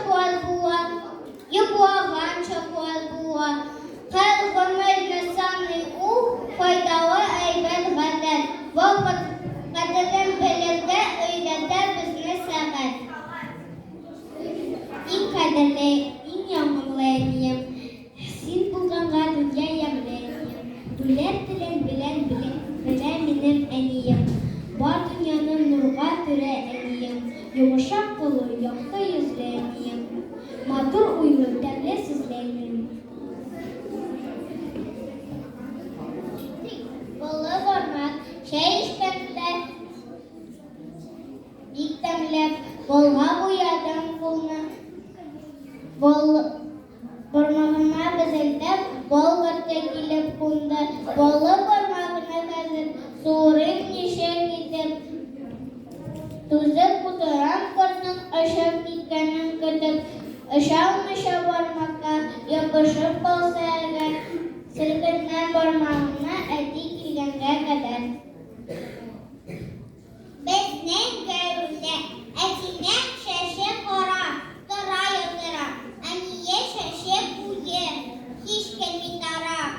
чаклар була, йоклаган чаклар була. Һәр гомерне саный ул, файдалы әйбәт гадәт. Вакыт кадерен белергә өйрәтә безне сәгать. Иң кадерле, иң ягымлы әнием, Син булганга дөнья ямьле, әнием. Бүләр телен белән белә минем әнием. Бар дөньяны нурга төрә әнием. Йомышак куллы, якты йөзле әнием. Матур уйлы, тәмле сүзле әнием. Баллы бармак, чәй эчкәндә бик тәмләп, балга буядым кулны. Бал Бармагыма безелдәп, бал корты килеп кунды. Баллы бармагны хәзер суырыйм ничек итеп. Түзеп утырам кортның очып киткәнен көтеп. Очалмыйча бармакка ябышып калса әгәр, селкетмәм бармагымны әти килгәнгә кадәр. Безнең гәүдә, әтинең чәче кара, тора ялтырап, әние чәче куе, һич керми тарап.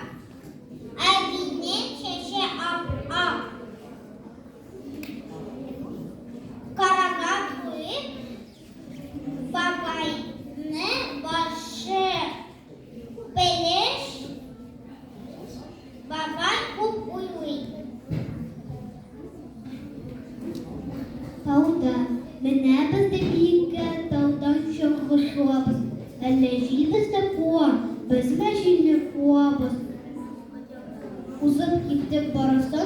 Әбинең чәче ап-ак. Карага куеп, бабайны башы пелеш, Бабай күп уйлый. Тауда. Менәбез дә биеккә, таудан чаңгы шуабыз. Әллә җил безне куа, безме җилне куабыз? Узып китеп барасың.